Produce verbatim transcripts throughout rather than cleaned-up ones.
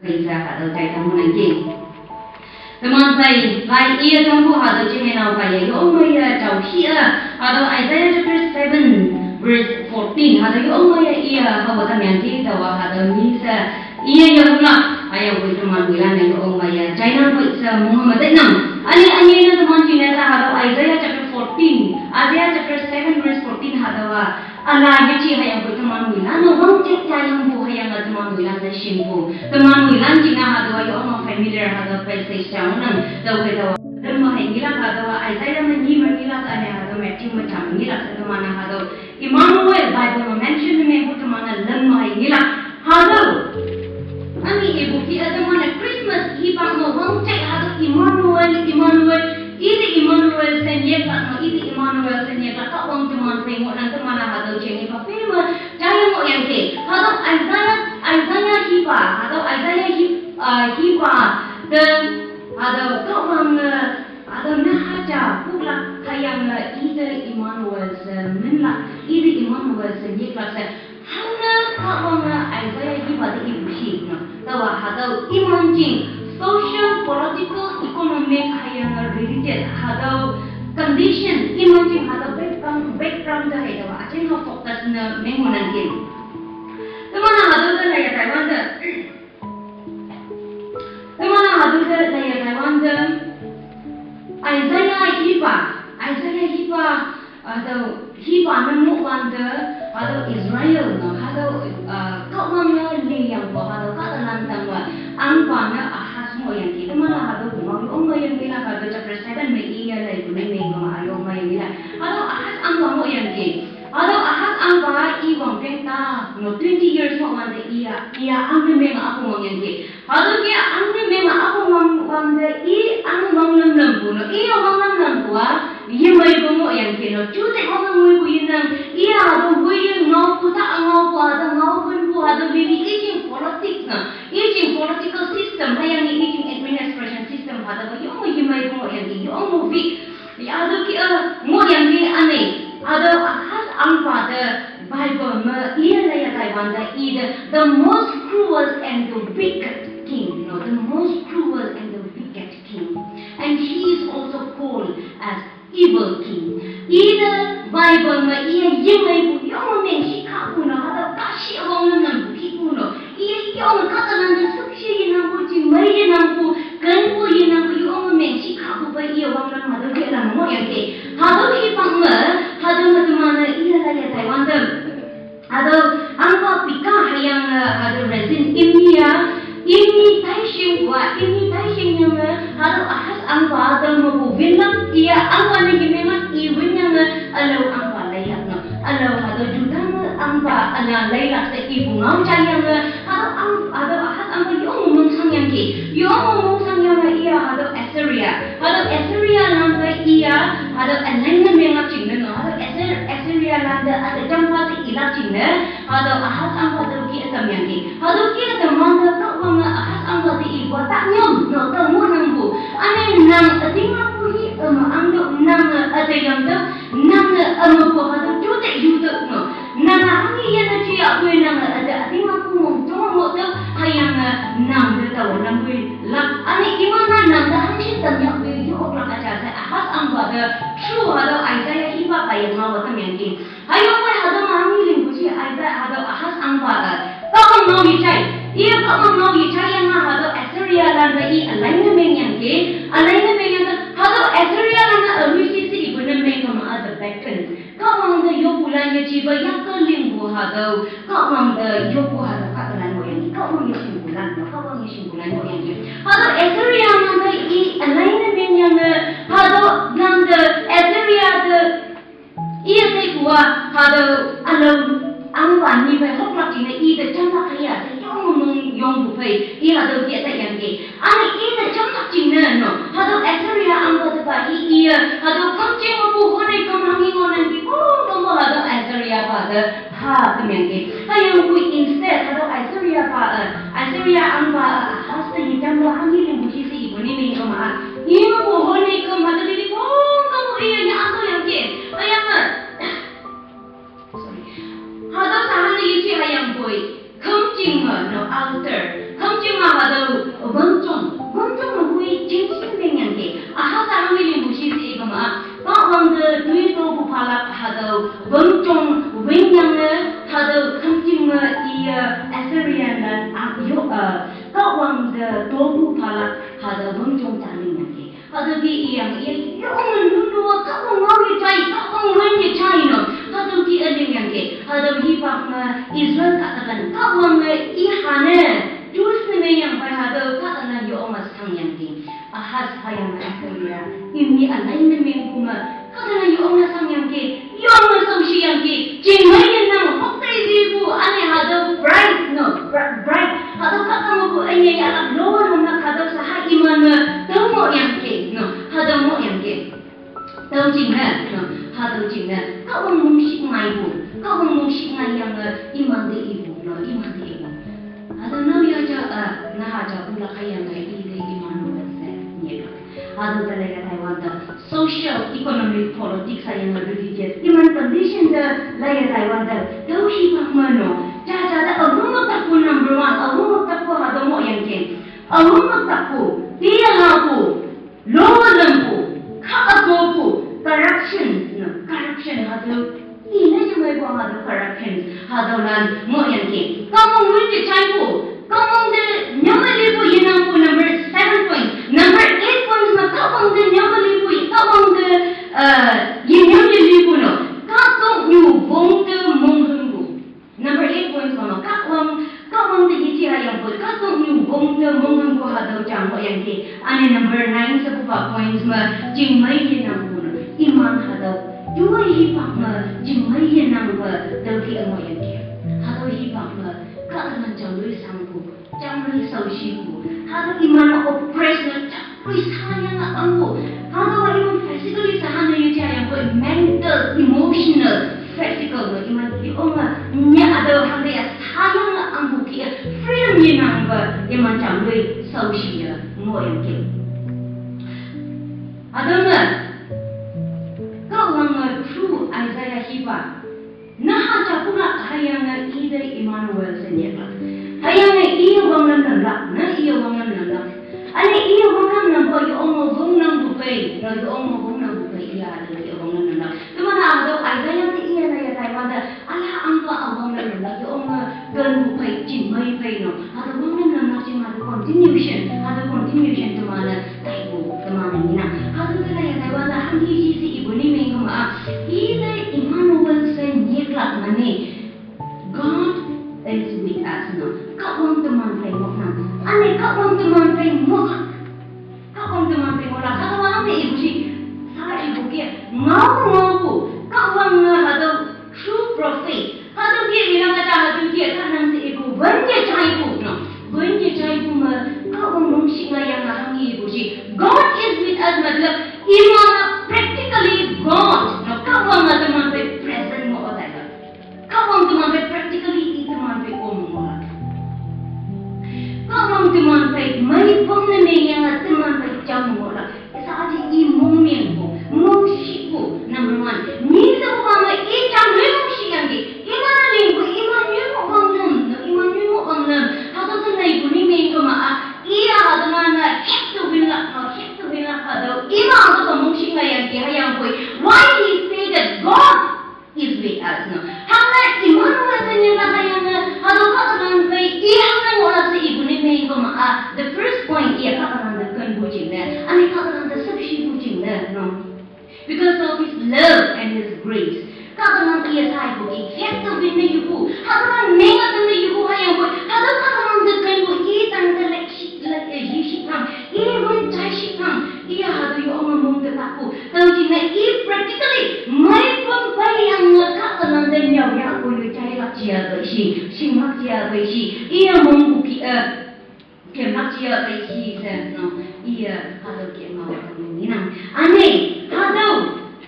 Isa hatüo jai tangpu nangki. Teman phei, lai iya tangpu hatüo jingmei nao kaiye yong meiye jao hi-a, hatüo Isaiah chapter seven verse fourteen, hatüo yong meiye iya hawa tamyangki taowa hatüo ni she iya yonglak, hüyangpoi teman moilan-e yong meiye jainang pei she mong me tainang. Ani, ani ne teman jingne she hatüo Isaiah chapter fourteen, Isaiah chapter seven verse fourteen hatüowa, ala yeji hüyangpoi teman moilan-e wangchak jayangpu hüyange teman moilan-e shingpu. Teman moilan jingne hatüowa yong familiar hatüo passage jang nang, tüokhei taowa. Lüm me hei ngilak hatüowa, Isaiah me nyi me ngilak, üne hatüo Matthew me jang ngilak she teman-e hatüo Emmanuel Bible me mention ne mengpu teman-e lüm me hei ngilak. Hatüo. Ami ipu ki-a teman-e Christmas hipak me wangchak hatüo Emmanuel, Emmanuel, ite Emmanuel she nyeklak me, ite Emmanuel she nyeklak, Kahwang teman phei ngohnang teman-e hatüo jeng ipa phei me jayang ngohyangki. Hatüo Isaiah, Isaiah hipa, hatüo Isaiah hi, ah, hipa te, hatüo Kahwange, hatüo naha ja puklak hüyange ite Emmanuel she minlak, ite Emmanuel she nyeklak she. Hangne Kahwange Isaiah hipa te ipu shi no. Taowa hatüo iman jing social, political, economic hüyange related hatüo condition, iman jing hatüo background, background te hei taowa üjinne focus ne meng ngohnangki. Teman-e hatüo te laiye taiwante. Teman-e hatüo te laiye taiwante. Isaiah hipa, Isaiah hipa, hatüo hipa ne ngohwante, hatüo Israel ne, hatüo, ah, Kahwange liyangpu, hatüo kahtalan tangme, ahngpa ne Ahaz ngohyangki. Teman-e hatüo pungao yong meyangki la hatüo chapter seven me iye laipu ne mengma yong meyangki la. Hatüo Ahaz ahngpa ngohyangki. Hatüo Ahaz ahngpa i wangpeng ta, no twenty years ngohwante iya, iya ahng ne meng apu wangyangki. Hatüo ke ahng ne meng apu wang, wangte i ahng wanglam lampu no, i wanglam lampu-a, yemeipu ngohyangki no, jute wang ngoipu yenang, iya hatüo woiye ngaopu ta ngaopu hatüo ngaopunpu hatüo lili i jing politics na, i jing political system, hüyange i jing administration system hatüo yong yemeipu ngohyangki, yong weak. Hatüo ke, eh, ngohyangki üne, hatüo Ahaz ahngpa te Bible me iye laiye taiwante ite, the most cruel and the wicked king, no, the most cruel and the wicked king. And he is also called as evil king. Ite Bible me iye yemeipu yong mengshi kahpu no, hatüo kahshi wanglam lampu kihpu no. Iye yong kahtalan te shükshi yenangpu, jingmei yenangpu, kenpu yenangpu yong mengshi kahpu pei iye wanglam hatüo ke lam ngohyangki. Hatüo hipak me, hatüo me teman-e iye laiye taiwante. Hatüo ahngpa Pekah hüyange, hatüo Rezin imni-a, imni taishingpu-a, imni taishingyange, hatüo Ahaz ahngpa hatüo mepu winlak, iya ahngpa ne yemenglak, i winyange, ülao ahngpa leilak no. Ülao hatüo Juda me ahngpa üla leilak she ipu ngao jaiyange, hatüo ahng, hatüo Ahaz ahngpa yong mongshangyangki, yong mongshangyangki iya hatüo Assyria. Hatüo Assyrialan te iya, hatüo üleng ne menglak jingne no, hatüo Assyr-, Assyrialan te hatüo jampa te ilak jingne, hatüo Ahaz ahngpa tüo ke tamyangki. Hatüo ke tamwante Kahwange Ahaz ahngpa te ipu-a ta nyom no, ta ngohnangpu. Üne nang ütinglakpu hi, üm, ahngtüoh nange, eh, üte yamtüoh, nange, eh, ümepu hatüo jute yutüoh no. Nange hanghe yane jiyapoi nange, eh, üte ütinglakpu mong jong ngohtüoh, hüyange, eh, nang te taowe lampoilak. Üne iman-a nang te hangshin tamyapoi yo-oklak üja she Ahaz ahngpa te, through hatüo Isaiah hipa kaiye ngaowa tamyangki. Hüyangpoi hatüo me hanghe lingpu shi Isaiah hatüo Ahaz ahngpa-e, Kahwang ngao yejai. Iye Kahwang ngao yejaiyange hatüo Assyrialan te i üleng ne mengyangki, üleng ne mengyangki, hatüo Assyrialan-e üloi shi she ipu ne meng kema-a the pattern. Kahwang te yoppulan yejipe yake lingpu hatüo, Kahwang te yoppu hatüo kahtalan ngohyangki, Kahwang yeshingpulan, Kahwang yeshingpulan ngohyangki. Hatüo Assyrialan te i üleng ne mengyange, hatüolan te Assyria te iye teipu-a, hatüo ülao ahngpa ni phei hoklak jingne ite jamlak hüya she yong mong yongpu phei, i hatüo ke taiyangki. Üne ite jamlak jingne no, hatüo Assyria ahngpa tepa i, iye, hatüo kamjing mepu hone kam hanghe ngohnangki, pongtongpu hatüo Assyria pa te, ha, tamyangki. Hüyangpoi instead, hatüo Assyria pa, eh, Assyria ahngpa, eh, Ahaz te yejamlak hanghe lingpu shi she ipu ne meng kema-a. Imepu hone kam hatüo lili pongtongpu iye ya ato yangki. Hüyange, sorry. Hatüo sha hane yeji hüyangpoi. Kamjing me no altar. Kamjing me hatüo Dobu pala hada wang jong jaling yang ke. Hada ki iyang iya yong nunu ka wang ngau ye chai, ka wang wen ye chai no. Hada ki aling yang ke. Hada ki pak ma Israel ka alan ka wang ma i hane. Jews ne me yang bai hada ka alan yong ma sang yang ke. Ahas hayang na ko ya. Ini alai ne me kuma. Ka alan yong na sang yang ke. Yong na sang shi yang ke. Jing mai ye nang hok tai di bu. Ane hada bright no. Bright. Hada ka ka ma bu ane ya la lo lo na hada sa ha iman ma. Tau mo yang ke. No. Hada mo yang ke. Tau jing na. No. Hada jing na. Ka wang mung shi ngai bu. Ka wang mung shi ngai yang ma. Iman de ibu. No. Iman de ibu. Hada nau ya ja a. Na ha ja bu la ka yang ngai i de iman ma se. Nye ka. Hada da la ya Taiwan da. Social, economic, politics a yang religious. Iman condition da la ya Taiwan da. Tau shi pak ma no. Ja ja da a wang ma tak bu number one. A wang ma tak bu hada mo yang ke. A wang ma tak bu. Tia la bu. Lo lam bu. Ka a go bu. Corruption. No. Corruption hada. Ina yung ay buang hada corruption. Hada lan mo yang ke. Ka wang win de chai bu. Ka wang de nyama li bu ye nang bu number seven point. Number eight point ma ka wang de nyama li bu. Ka wang de, uh, ye nyama li bu no. Ka tong nyu wang de mong hung bu. Number eight point ma ka wang, ka wang de ye chi ha yang bu. Ka tong nyu wang de mong hung bu hada jang mo yang ke. Ane number nine sa bu pa points ma jing mai ye nang bu no. Iman hada. Dua hi pak ma jing mai ye nang bu. Dau ki amo yang ke. Hada hi pak ma. Ka alan jang lui sang bu. Jang lui sau shi bu. Hada iman oppress na jang lui sa yang a ang bu. Hada wa iman physically sa hana ye ja yang bu mental, emotional, physical no iman ye ong a nya ada hada ya sa yang a ang bu ki freedom ye nang bu iman jang lui sau shi ya mo yang ke. Hada ma ka wang a through Isaiah hi ba. Na ha ja pura hayang na i de Emmanuel se nyek la. Hayang na i wang nam nam la, na i wang nam nam la. Ane i wang nam nam ba yo ong wang nam bu pei, na yo ong wang nam bu pei i ya de i wang nam nam la. Tuma na ha do Isaiah na i ya na ya Taiwan da, ala ang ba a wang nam nam la, yo ong gan bu pei, jing mai pei no. Ha do wang nam nam la jing ha do continuation, ha do continuation tuma na. Taibu, kemana ni na. Hadu kena ya Taiwan da hang hi hi si ibu ni meng kema. I de Emmanuel se nyek lak mane. God is with us no. Ka wang teman pai mok na. Ane ka wang teman pai mok. Ka wang teman pai mok la. Ka wang te ibu si. Sa ibu ke. Ngau ngau bu. Ka wang na hadu true prophet. Hadu ki ina ka ta hadu ki ka nang se ibu. Wen ye chai bu no. Wen ye chai bu ma. Ka wang mong shi nga yang hang ibu si. God is with us, matlab, ima practically God. No, ka wang ma teman pai present mo otai ka. Ka wang teman pai practically i teman pai om mo la. Ka wang teman pai mai pom ne me yang teman pai jam mo la. Sa aji i mong meng ko, mong shi ko, number one. Ni sa ko ma i jam ne mong shi yang ki. Ima na ling ko, ima ni mo bang nam, no, ima ni mo bang nam. Hadu sa nai ko ni meng ko ma a. Iya hadu ma na hek tu bin lak no, hek tu bin lak hadu. Ima hadu ka mong shi nga yang ki ha yang koi. Why he say that God is with us no? Hang na Emmanuel sa nyek la ha yang na hadu ka ka nang kai iya hang na ngo la sa ibu ni meng ko ma a. The first point iya ka ka nang da kan bu jing na. Ani ka ka nang da sab shi bu jing na no. Because of his love and his grace. Ka ka nang iya sai ko i hek to bin ne yuku. Ha ka nang ne nga to ne yuku ha yang ko. Ha ka ka nang de kai ko i tang de lek shi lek e yi shi pang. I gun chai shi pang. I ya ha do yo ong mong de ka ko. Tang jing na i practically. Mai pang pai yang nga ka ka nang de nyau ya ko yo chai lak jia bai shi. Shing lak jia bai shi. I ya mong ko ki eh. Ke mak jia bai shi se no, iya, hadu ke ma wa kami ni nang. Ane, hadu,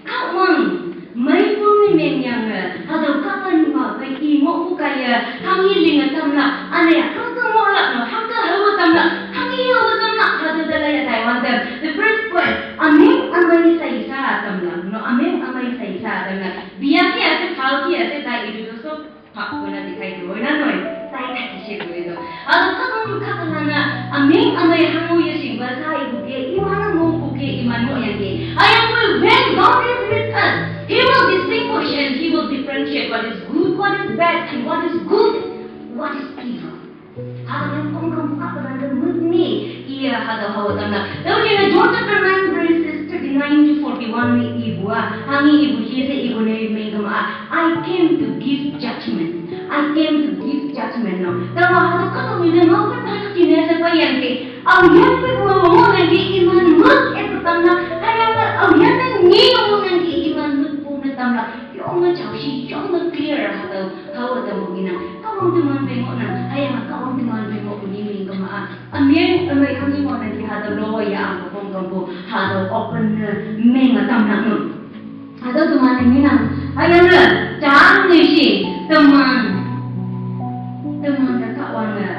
ka wang, mai pung ni meng yang, hadu ka pan ma bai i mo ku kaya, hang i ling a tam la, ane, hang ka mo la no, hang ka hau a tam la, hang i hau a tam la, hadu da la ya Taiwan da. The first point, ameng amai sai sa tam la, no, ameng amai sai sa tam la. Bia ki ase, thau ki ase, ta i du so. Pak ko na dikhai tu, na noi. Sai thak ki she tu do. Ado ka tong ka tong na, ameng amai hangu ye sing ba sai bu ke, iman mo bu ke, iman mo yang ke. Ayang ko, when God is with us, He will distinguish and He will differentiate what is good, what is bad, and what is good, what is evil. Ado yang kong kong buka ko na de mut ni, Iya, hatüo hawa tamlak. Tüo jingne John chapter nine verses thirty-nine to forty-one me ipu-a, hanghi ipu shi she ipu ne mengkema-a, "I came to give judgment. I came to give judgment," no. Taowa hatüo kahtoknyu ne ngao pen hatüo jingne she peiyangki. Aoyin peipu ngohnangki iman mük epu tamlak. Hüyange aoyin ne nge ngohnangki iman mükpu ne tamlak. Yonge jaoshi, yonge clear hatüo, hawa tampu ngenang. Kahwang teman pei ngohnang, hüyange Kahwang teman pei ngohpu ni mengkema-a. Amen, ümei kangni ngohnangki hatüo lo ya ang kongkongpu, hatüo open ne menge tamlak no. Hatüo teman-e ngenang, hüyange, jang ne shi, teman, teman te Kahwange,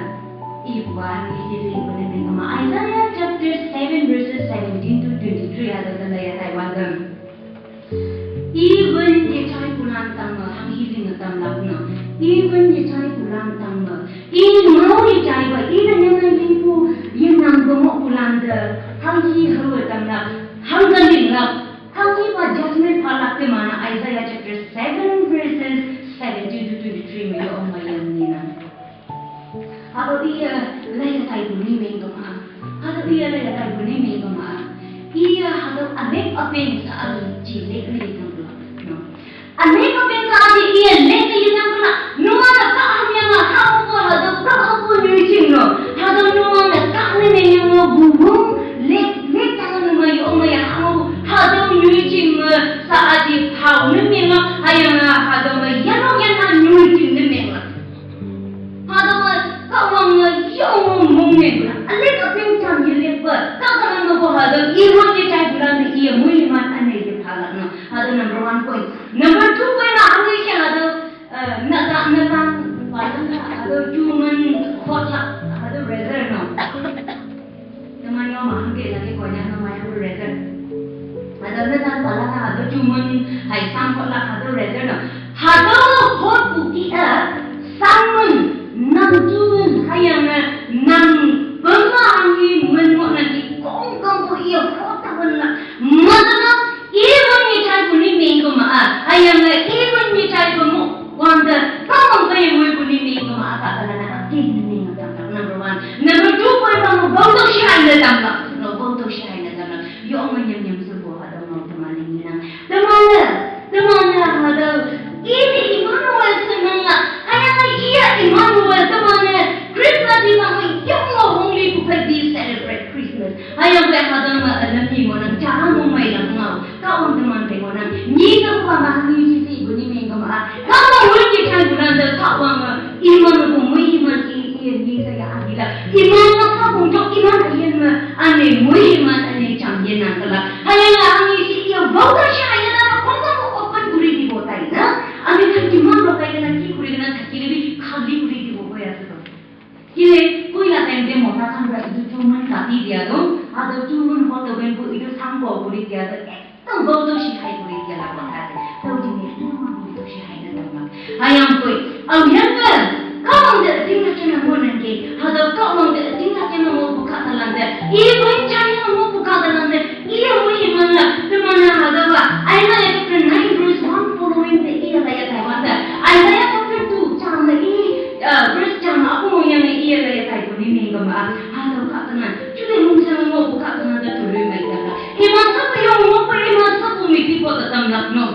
ipu-a, ni shi li ipu ne mengkema. Isaiah chapter seven verses seventeen to twenty-three hatüo te laiya taiwante. Even yejaipulan tangme, hanghi linge tamlak no. Even yejaipulan tangme. I ngao yejaipa, i ne nyangan lingpu, yenangpe ngohpulan te, hanghi hawe tamlak, hangke linglak, hanghipa judgment phalak teman-e Isaiah chapter seven verses seventeen to twenty-three me yo ong me yang ngenang. Hatüo iye laiya taipu ni mengkema-a. Hatüo iye laiya taipu ni mengkema-a. Iye hatüo ünek üpeng sa aji lek ne yetangpulak no. Ünek üpeng sa aji iye lek ne yetangpulak. Numan-e kahhamyange haopu hatüo kahhapu nyoijing no. Hatüo numan-e kah ne mengyange wungwung lek, lek yange numan yo ong me ya haopu hatüo nyoijing me sa aji phao ne mengma. Hüyange hatüo me yanok yanha nyoijing ne mengma. Hatüo me Kahwange yong mong ne pula. Ünek üpeng jam yelekpe. Kahtalan mepu hatüo iwün yejaipulan ne iye moiman üne yephalak no. Hatüo number one point. Number two point me hanghi she hatüo, eh, nata, nata, palan hatüo jumen khotlak, hatüo result no. Teman yo ma hangke lagi konya no mai hatüo result. Hatüo netan palan hatüo jumen hai sang khotlak hatüo result no. Hatüo khotpu kih-e, sangmen, nang jumen, hüyange, nang pema hanghi men ngohnangki kongkongpu iye khot tawenlak. Metenang, even yejaipu ni mengkema-a, hüyange even yejaipu mo, wante, Kahwang pei moipu ni mengkema-a, kahtalan-e üken ne menge tamlak, number one. Number two point me, wangtüo shihai ne tamlak, no, wangtüo shihai ne tamlak. Yonge nyam nyam shepu hatüo ngao teman-e ngenang. Teman-e, teman-e hatüo, ite Emmanuel she nanglak. Hüyange iye Emmanuel teman-e Christmas ipa me yonge honglipu phei we celebrate Christmas. Hüyangpoi hatüo me ülam ni ngohnang ja mongmeilak ngao. Kahwang teman pei ngohnang. Ni kepa me hanghi shi she ipu ni mengkema-a. Kahwang wün yejaipulan te Kahwange iman pu moi iman i, i, ni she ya ahilak. Iman me Kahwang jok iman üyin me üne moi iman üne jam yenang kelak. Hüyange hanghi she iye wangtüo shihai ne tamlak kongkongpu open kuri tipu tai na. Üne tha iman lo kai kena ki kuri kena tha kili bi khali kuri tipu koya she to. Kile, koila time te mota kangte itu jumen kati dia to, hatüo jumen hoto benpu itu sangpo kuri dia to, ekdom wangtüo shihai kuri dia la wangta te. Tüo jingne numan wangtüo shihai ne tamlak. Hüyangpoi, aoyinne, Kahwang te ütinglak kena ngohnangki, hatüo Kahwang te ütinglak kena ngohpu kahtalante, iye pen jaiye ngohpu kahtalante, iye moiman la, teman-e hatüowa, Isaiah chapter nine verse one following te iye laiya taiwante, Isaiah chapter two jam me i, uh, verse jam apu yange iye laiya taipu ni mengkema-a, hatüo kahtalan, jute lungsha ngohpu kahtalan te toloimei tamlak. Iman sapu yo ngohpu iman sapu me pipo te tamlak no.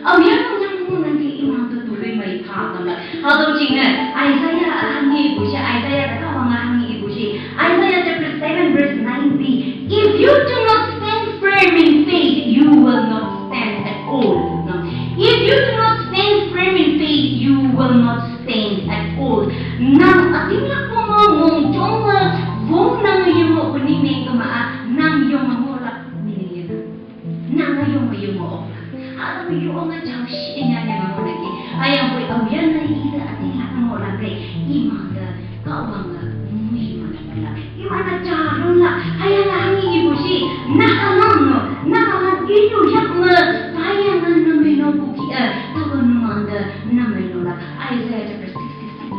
Aoyin-o yang ngohnangki iman te toloimei pha tamlak. Hatüo jingne, Isaiah hanghi ipu she, Isaiah te Kahwange hanghi ipu she. Isaiah chapter seven verse nine b. If you do not stand firm in faith, you will not stand at all. No? If you do not stand firm in faith, you will not stand at all. Nang ütinglakpu me mongjong me, wong nang yengohpu ni mengkema-a, nang yonge ngohlak ni ne ye. Nang-a yonge yengoh oklak. Hatüo yonge jao shi nya nya ngohnangki. Hüyangpoi aoyinne ite ütinglak ngohlak te. Iman te Kahwange moiman lak. Iman-e jalonlak. Hüyange hanghi ipu she. Nahalan no. Nahalan inyu yak me. Hüyange name nopu kih-e. Taowe numan te name nolak. Isaiah chapter sixty-six.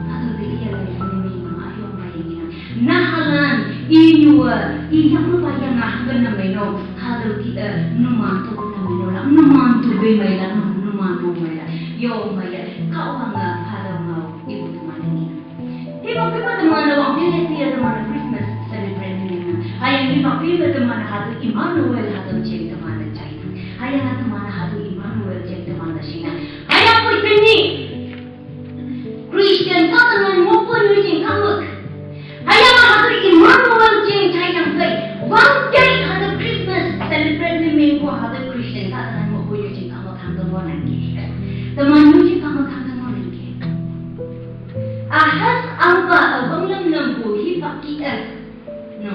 Hatüo te iye laiya ne mengma yong me yenang. Nahalan, inyu-e, iyak me pa yange hangke name no, hatüo kih-e, numan to name nolak, numan to pei meilak, numan to meilak, yong meiye, Kahwange, hatüo ngao, ipu teman-e ngenang. Ipu, ipu teman-e wangpeng Teman-e Christmas celebrate ne meng nang. Hüyange hipak phei me teman-e hatüo Emmanuel hatüo jeng teman-e jai nang. Hüyange teman hatüo Emmanuel jeng teman-e shi nang. Hüyangpoi tenyih Christian kahtalan ngohpu nyoijing kahmük. Hüyange hatüo Emmanuel jeng jaiyangphei, wangkei hatüo Christmas celebrate ne mengpu hatüo Christian kahtalan ngohpu nyoijing kahmük hangke ngohnangki. Teman nyoijing kahmük hangke ngohnangki. Ahaz ahngpa üwang lamlampu hipak kih-e. No.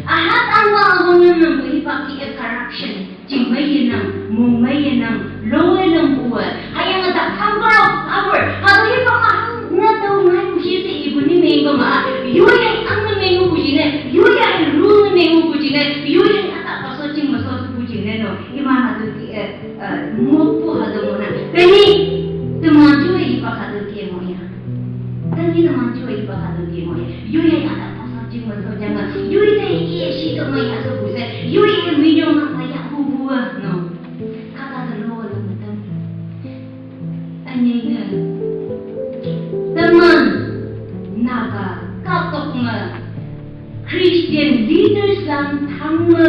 Ahaz ahngpa üwang lamlampu hipak kih-e corruption. Chingmei yenang, mongmei yenang, longmei lampu-e. Hüyange ta power of power. Hatüo hipak ma hangne tao ngaipu shi she ipu ni mengkema. Yoiyang angne mengpu jingne, yoiyang rule ne mengpu jingne, yoiyang ata paso ching maso pu jingne no. Iman hatüo kih-e, eh, ngohpu hatüo ngohnang. Tenyih, teman ju hipak hatüo kih ngohyang. Tenyih teman ju hipak hatüo kih ngohyang. Yoiyang ata paso ching maso jange. Yoi te ye shi te mei hatüo pu she. Yoi te minyong ma yahpu pu-e no. Kahta te lo le me tam. Ünyei ne. Teman Naga kahtok me Christian leaders lan tangme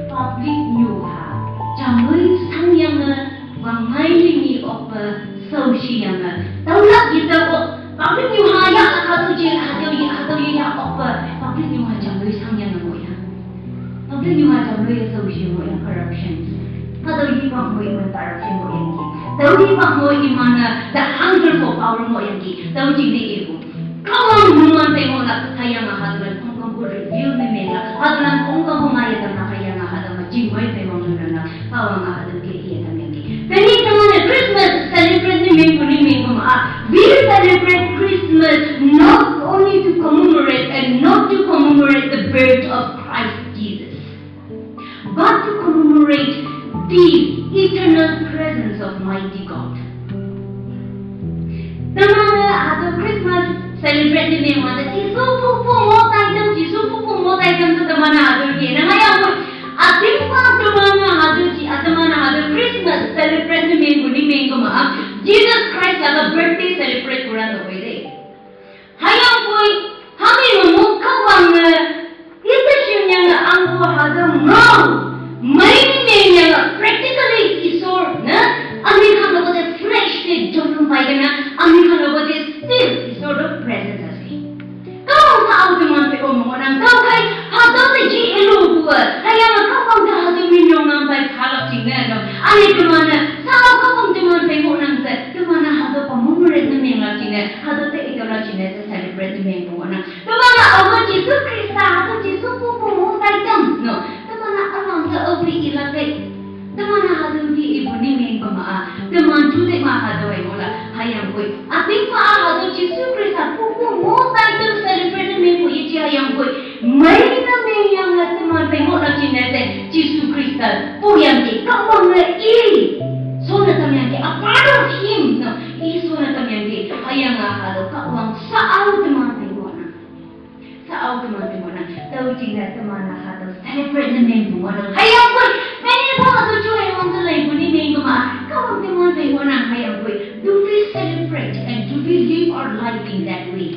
public nyuha jamloi shangyange wangngai lingi okpe shaoshiyange. Tüolak yetüo-o public nyuha yahlak hatüo je hatüo ye hatüo ye yah okpe public nyuha jamloi shangyange ngohyang. Public nyuha jamloi ye shaoshi ngohyang corruption. Hatüo hipak mo iman corruption ngohyangki. Tüo hipak mo iman-e the hunger for power ngohyangki. Tüo jingne ipu Kahwang numan phei ngohlak, hüyange hatüolan khongkümpu reveal ne menglak, hatüolan khongkümpu maiye tamlak, hüyange hatüo me chingmei phei wanglam lak, Kahwange hatüo ke iye tamyangki. Tenyih teman-e Christmas celebrate ne mengpu ni mengpu ma-a, we celebrate Christmas not only to commemorate and not to commemorate the birth of Christ Jesus, but to commemorate the eternal presence of mighty God. Teman-e hatüo Christmas celebrate ne meng wante, Jesu pupu mo taitam, Jesu pupu mo taitam she teman-e hatüo ke. Nang hüyangpoi, ütingpa teman-e hatüo ji, a teman-e hatüo Christmas celebrate ne mengpu ni mengkema-a, Jesus Christ hatüo birthday celebrate kuran tüophei te. Hüyangpoi, hami me mo Kahwange, ite shingyange angpu hatüo ngao, mei ne mengyange practically Isor ne, ami khanlopo te flesh te jonpei kena, ami khanlopo te still Isor te presence ase. Kahwang sa-ao teman phei om ngohnang, tüokhei hatüo te ji elo pu-e, hüyange Kahwang te hatüo minyong nang pei phalak jingne no. Üne teman-e sa-ao Kahwang teman phei ngohnang she, teman-e hatüo commemorate ne menglak jingne, hatüo te itüolak jingne she celebrate ne mengpu ngohnang. Teman-e aope Jesu Khrista, hatüo Jesu pupu mo taitam no. Teman-e üwang te aope ilak kei. Teman-e hatüo ke ipu ni mengkema-a, teman ju te ma hatüo ei ngohlak, hüyangpoi. Ütingpa-a hatüo Jesu Khrista pupu mo taitam celebrate ne mengpu yeje hüyangpoi. Mei ne mengyange teman phei ngohlak jingne she Jesu Khrista puyangki, Kahwange i shonne tamyangki, a part of him no, i shonne tamyangki, hüyange hatüo Kahwang sa-ao teman phei ngohnang. Sa-ao teman phei ngohnang, tüo jingne teman-e hatüo celebrate ne mengpu ngohnang. Hüyangpoi, mei ne pa hatüo ju hei wante leipu ni mengkema, Kahwang teman phei ngohnang hüyangpoi. Do we celebrate and do we live our life in that way?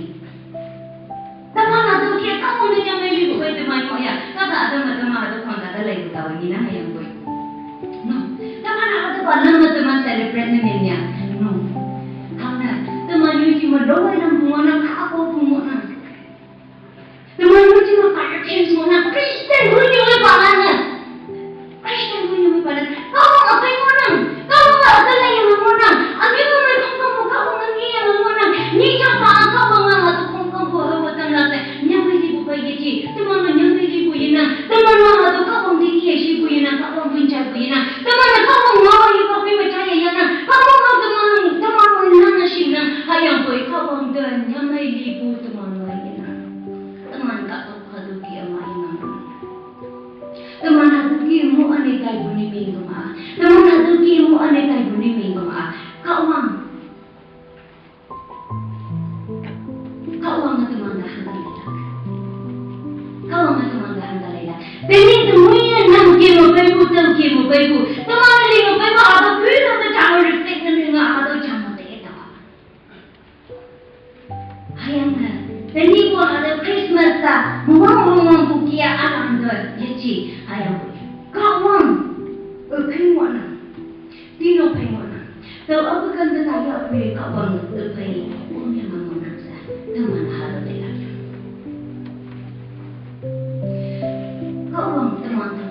Teman hatüo ke Kahwang te nyamei lipu phei teman ngoh ya, kahta teman teman hatüo khang kahta leipu taowe ni nang hüyangpoi. No, teman hatüopa lam me teman celebrate ne meng ya. No. Hangne, teman nyuji me lowei nang pu ngohnang, kahkopu ngohnang. Teman nyuji me corruptions ngohnang, Christian hui nyuji palan ne. Christian hui nyuji palan. Kahwang üphei ngohnang, Kahwang üphei lei ngohnang. Ami me khongkümpu Kahwang nge ngeyange ngohnang. Nyi japa Kahwang nge hatüo khongkümpu hawe tamlak she. Nyamei lipu phei yeji. Teman me nyamei lipu yenang. Teman me hatüo Kahwang te ye shipu yenang. Kahwang win jaipu yenang. Teman me Kahwang ngaowa yepa phei me jaiye yanang. Kahwang ngao teman, teman me nang ne shingnang. Hüyangpoi Kahwang te nyamei lipu teman me yenang. Teman kahtok hatüo ke üma inang. Teman hatüo ke mo üne taipu ni mengkema. Teman hatüo ke mo üne taipu ni mengkema. Kahwang. Kahwange teman te hangke leilak. Kahwange teman te hangke leilak. Tenyih teman-e nang ke me peipu, tao ke me peipu. Teman-e li me peipu, hatüo pui te jame respect ne menge, hatüo jame te taowa. Hüyange, tenyihpu hatüo Christmas Ayang, Kahwang, eh, phei ngohnang. Tino phei ngohnang. Tao apu kan te taya pei Kahwang, eh, phei, om ya mang ngohnang sa. Teman halo tela.